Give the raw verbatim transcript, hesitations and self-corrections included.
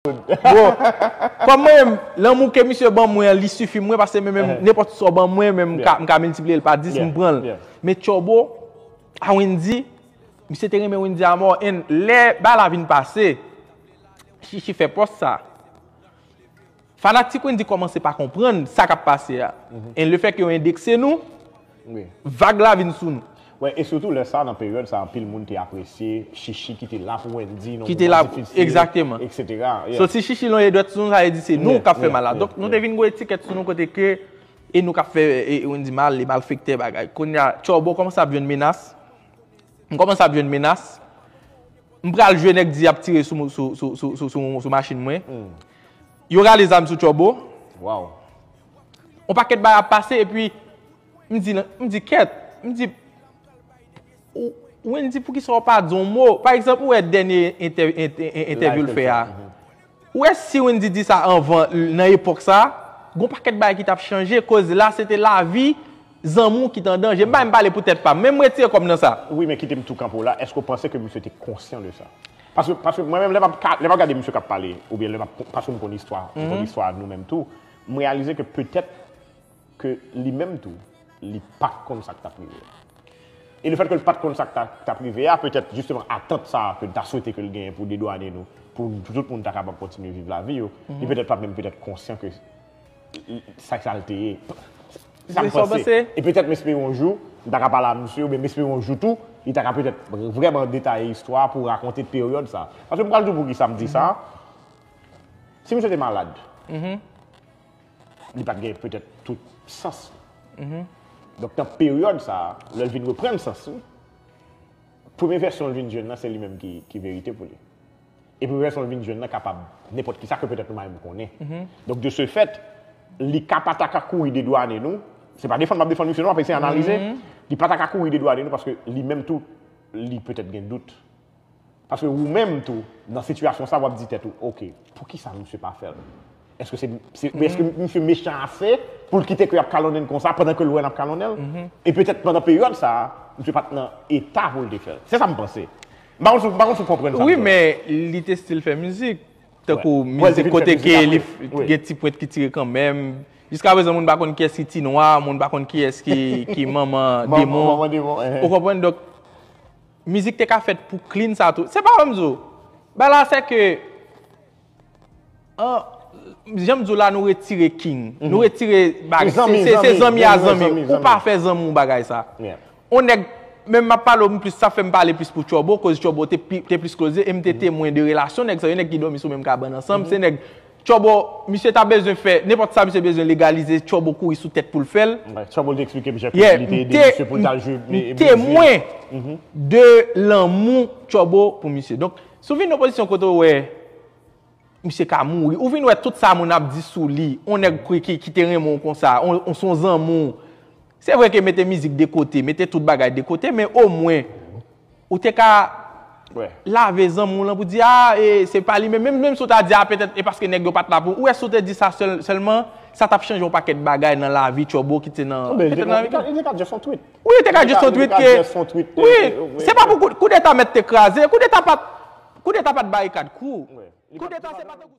Bon, kòm mwen menm, lanmou ke misye ban mwen an, li sifi mwen, paske mwen menm, nenpòt sa w ban mwen, menm m ka, m ka miltipliye l pa dis, m pran l. Men Tchòbo, a Wendy, misye te renmen Wendy amò, and lè bagay la vin pase, Chichi fè pòs sa. Fanatik Wendy kòmanse pa konprann sa k ap pase a. And le fè ke yo endekse nou, vag la vin sou nou. Wi, e sitou lè sa, nan peryòd sa, anpil moun te apresye Chichi ki te la pou Wendy nan moman difisil, egzakteman. Soti Chichi lonje dwèt sou nou, sa vle di se nou k ap fè mal la. Donk, nou te vin gen etikèt sou nou kote ke e nou k ap fè e, e Wendy mal, e malfektè bagay. Kounye a, Tchòbo kòmanse ap jwenn menas. M kòmanse ap jwenn menas. M pral jwe nèg di ap tire sou, sou, sou, sou, sou, sou, sou machin mwen. Yo rale zam sou Tchòbo. Wow. On pakèt bagay ap pase, epi m di, m di kèt, m di, ou, Wendy, poukisa w pa di yon mo? Pa egzanp, ou wè dènye entè- entè- entèvyou l fè a. Ou wè si Wendy di sa anvan, nan epòk sa, gon pakèt bagay ki t ap chanje, koz la se te lavi zanmi w ki t an danje. M pa menm pale pou tèt pa m, men m retire kò m nan sa. Wi, men kite m tou kanpe w la. Èske w panse ke misye te konsyan de sa? Paske, paske mwen menm, lè m ap ka- lè m ap gade misye k ap pale, oubyen lè m ap, paske m konn istwa, m konn istwa nou menm tou, m reyalize ke petèt ke li menm tou, li pa t konn sa k t ap rive. E lefèt ke l pa t konn sa k ta- t ap rive a, petèt, jisteman, atant sa a ke l ta swete ke l genyen pou dedwanen nou, pou tout moun ta kapab kontinye viv lavi yo, li petèt pa t menm petèt konsyan ke sa k sa l te ye. Sa m panse. E petèt m espere yon jou, m ta ka pale a misye, oubyen m espere yon jou tou, li ta ka petèt vrèman detaye istwa pou rakonte peryòd sa. Paske m pral di w poukisa m di sa. Si misye te malad, li pa t gen petèt tout sans li. Donk, nan peryòd sa a, lè l vin reprann sans li, premye vèsyon l vin jwenn nan, se li menm ki, ki verite pou li. E premye vèsyon l vin jwenn nan kapab nenpòt kisa ke petèt nou pa menm konnen. Donk, de ce fait, li ka pa ta ka kouri dedwanen nou. Se pa defann m ap defann misye non, m ap eseye analize. Li pa ta ka kouri dedwanen nou paske li menm tou, li petèt gen dout. Paske ou menm tou, nan sitiyasyon sa, w ap di tèt ou, oke, poukisa misye pa fè l? Èske se, se, èske misye mechan ase pou l kite ke y ap kalonnen l konsa pandan ke l wè n ap kalonnen l? E petèt pandan peryòd sa a, misye pa t nan eta pou l te fè l. Se sa m panse. M pa konn si, m pa konn si w konprann sa m di w la. Wi, men li te still fè mizik. Tankou mizik kote ke li gen ti pwent ki tire kanmenm. Jiskaprezan, moun pa konn kiyès ki Ti Nwa, moun pa konn kiyès ki, ki manman demon. Ou konprann? Donk, mizik te ka fèt pou clean sa tou. Se pa wè m di w. Bagay la, se ke, an, jan m di w la, nou retire king. Nou retire bagay. Se, se zanmi a zanmi. Ou pa fè zanmi w bagay sa. On nèg, menm m ap pale w plis, sa fè m pale plis pou Tchòbo, koz Tchòbo te, pi- te plis koze, e m te temwen de relasyon nèg sa yo, nèg ki dòmi sou menm kabann ansanm, se nèg Tchòbo, misye ta bezwen fè, nenpòt sa misye bezwen legalize, Tchòbo kouri sou tèt pou l fè l. Tchòbo te eksplike m jan ke li te ede misye pou l t al jwe. M temwen de lanmou Tchòbo pou misye. Donk, si w vin nan pozisyon kote w wè misye ka mouri, ou vin wè tout sa moun ap di sou li, on nèg ki, ki, ki te renmen w konsa, on, on, se yon zanmi w. Se vre ke mete mizik de kote, mete tout bagay de kote, men omwen, ou te ka lave zanmi w lan pou di, a, e, se pa li menm. Menm, menm si w ta di, a, petèt, e paske nèg yo pa t la pou ou. Ou wè si w te di sa sèl, sèlman, sa t ap chanje yon pakèt bagay nan lavi Tchòbo ki te nan, ki te nan lavi. Li te ka just yon tweet. Wi, li te ka just yon tweet ke, wi, se pa pou kou, koudeta mèt te kraze, koudeta pa t, koudeta pa t barikad kou. Koudeta se pa tankou